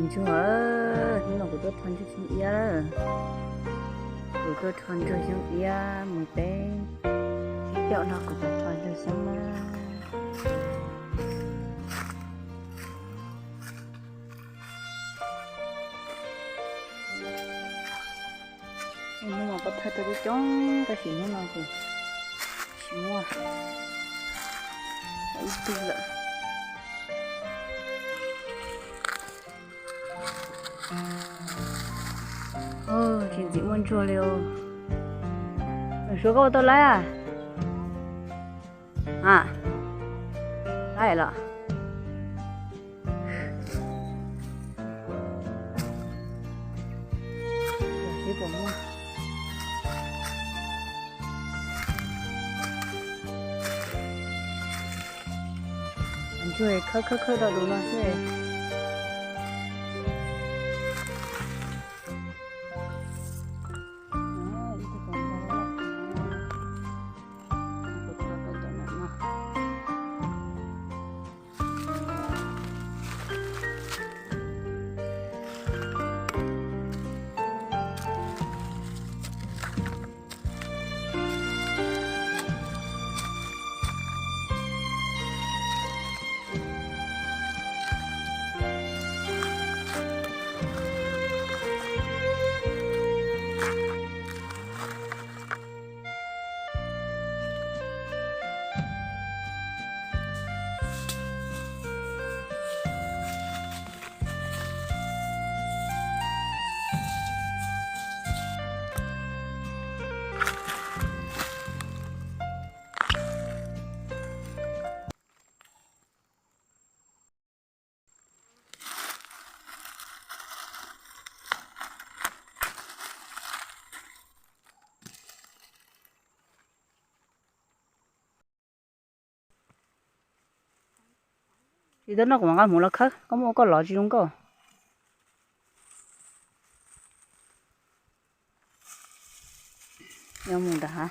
Ntsuag, hnub no kuv tuaj rho ntsuag xyoob iab. Kuv tuaj rho ntsuag xyoob iab mus peb sib caum no kuv tuaj rho ntsuag xyoob na. Hnub no kuv thawj tau coob coob tab sis hnub no ces tsis muaj ib tug lawm. Tsis ntxim muaj ntsuag li os. Suav, koj ua tau laib a? A, laib los. Ntsuag khawb khawb khawb rau lub no xwb. Tsis tau noj kuv mam nqa mus los khawb, koj muab ua koj lov tsis zoo nkauj. Yuav mus ntawd ha,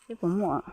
seb puas muaj.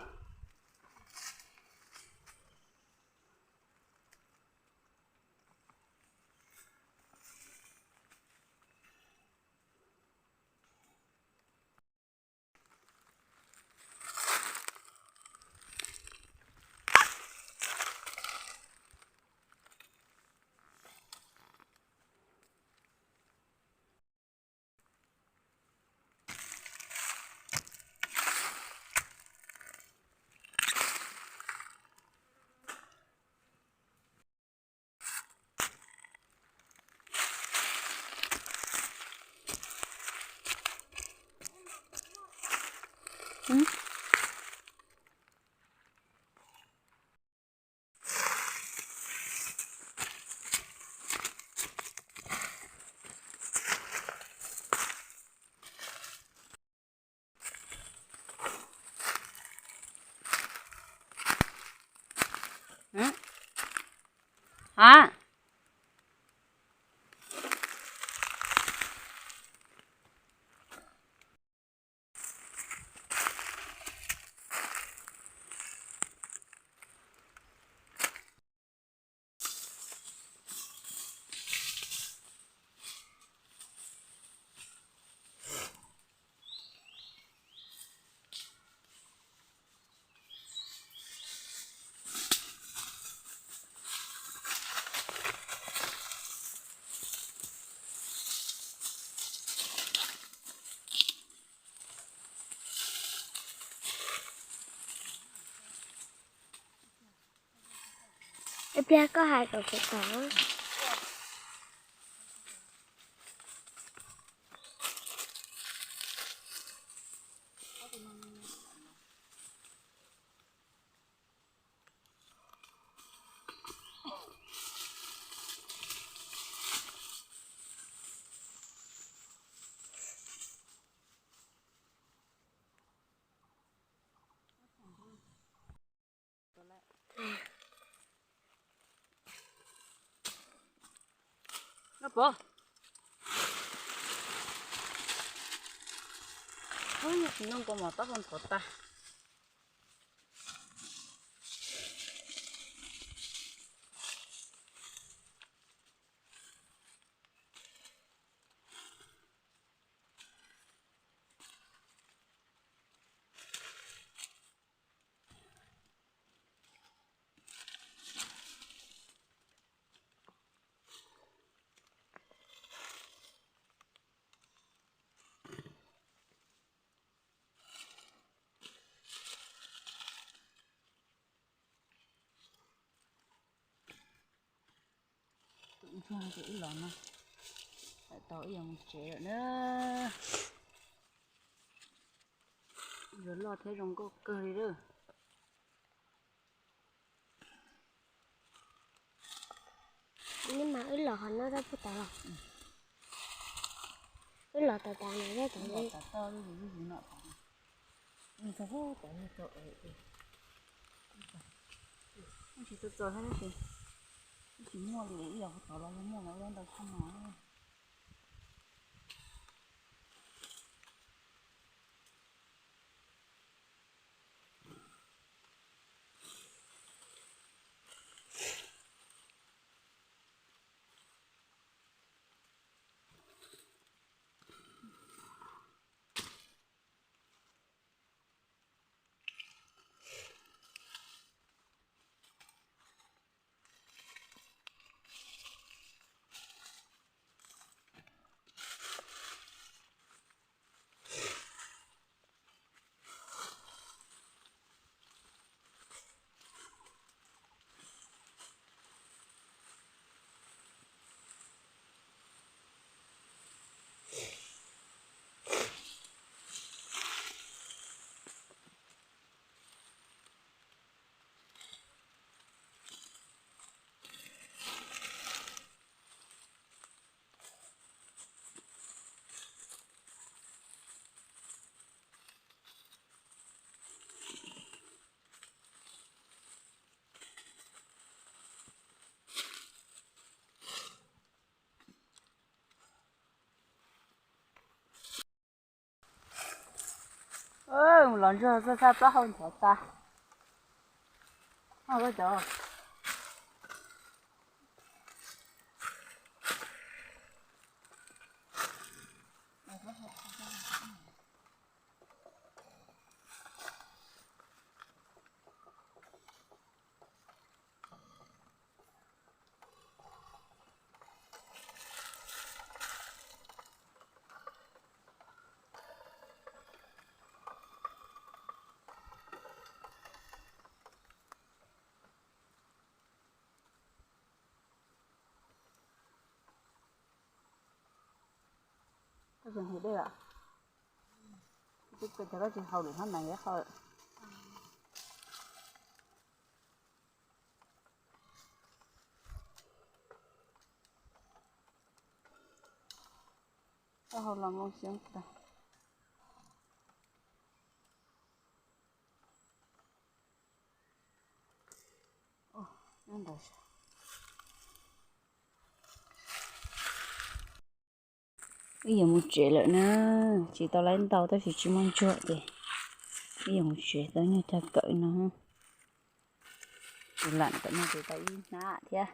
Ib pliag koj hais kom kuv tau. Noj pov. Ub, noj kua mov tab sis ntxhov tag. Ntsuag ces wb los no, tau wb yuav mus tsev lawm na. Yuav loj thiab zoo nkauj kawg li lawm. Ib mas wb los qhov no tab puag tod los. Wb los tod tas no tab tom tod. Tsis txog txog thiab tab sis, tsis muaj li, ib yam puag tod los yog muaj mas ua ntau tshaj no. Los ntsuag xwb, thaj plaub hau ntxhov tas. Koj tsis hais dej os? Twb pes tag koj tsis haus lwm hnub mas yuav haus. Koj haus los moo xyoob tag. Wb yuav mus tsev lawm na, tsis tau laib ntau tab sis tsis muaj ntsuag ces wb yuav mus tsev, tau nyuag cog kawm no. Tus lam tam no ces tau ib hnab thiab.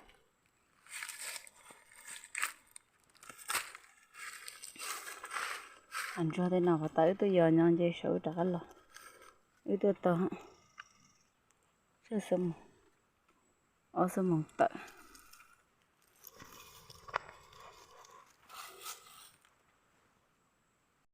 Hav ntsuag tej no puag ta wb tuaj yos nyo nce saum wb rov qab los. Wb tuaj tau ob xuab moos tawm.